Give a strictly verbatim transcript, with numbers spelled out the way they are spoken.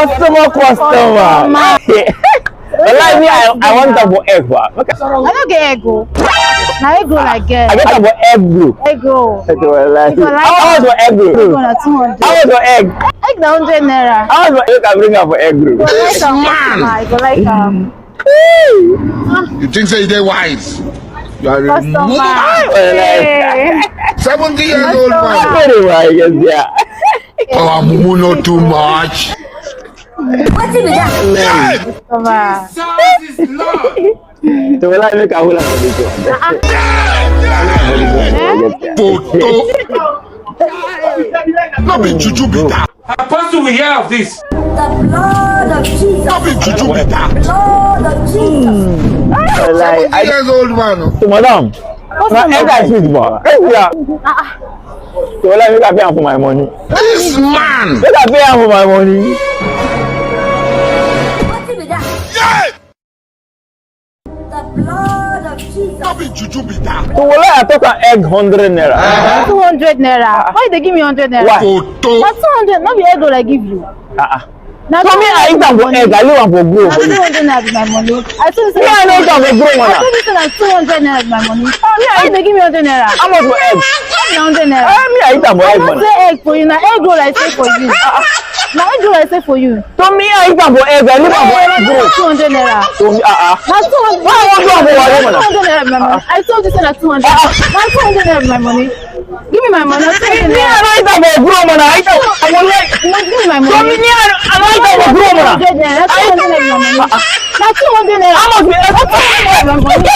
Customer, customer. Like me, I, I want am for egg, wa. Make I I no get ego. Na ego like get. I get am for egg, bro. Ego. Ego, like. Ego, like. How much for egg, bro? Ego na two hundred. How much for egg? Egg na hundred naira. How much for egg? I bring am for egg, bro. Go like am. Man. I go like am. You think say you dey wise? You are a mumu. Customer. Hey. Seventy years old man. Customer. Very wise, yeah. Our mumu not too much. Wetin be that? Customer. Jesus is Lord. So, well, I make a whole lot of this one. Toto. No be juju be that. Apostle, we hear of this. The blood of Jesus. No be juju be that. Blood of Jesus. Like, I Seventy years old man. So, madam, na egg I sweet, ma. Egg, yeah. So, like, make I pay am for my money. This man. Make I pay am for my money. Wetin be that? Yeah. The blood of Jesus. No be juju be that. So, will I talk an egg hundred naira? Two hundred naira. Why you dey give me hundred naira? Why? Toto. Na two hundred, no be egg roll I give you. Ah, ah. Na So me, I eat am for egg, I leave am for grow. Na two hundred naira be my money. I tell you say Me, I no eat am for grow, I man. Tell you say na two hundred naira be my money. Ah, me, I Why you dey give me hundred naira? How much for egg? Na hundred naira. Ah, me, I eat am for I egg, no man. Say egg for you, na egg roll I say for you. Na egg roll I say for you. So me, I eat am for egg, I leave am for egg, bro. Na two hundred naira. So me, ah, ah. Na two hundred. Why I wan do am for wale, man? Two hundred naira be my money. I told you say na two hundred. Ah, ah. Na two hundred naira be my money. Give me my money. Na two hundred Me, naira. I no eat am for grow, man. I eat am for wale. No, give me my money. So me, me, I no, I no eat am for grow, man. Two hundred naira. Na two hundred naira be my money. Ah, ah. Na two hundred naira. How much be egg? Na two hundred naira be my money.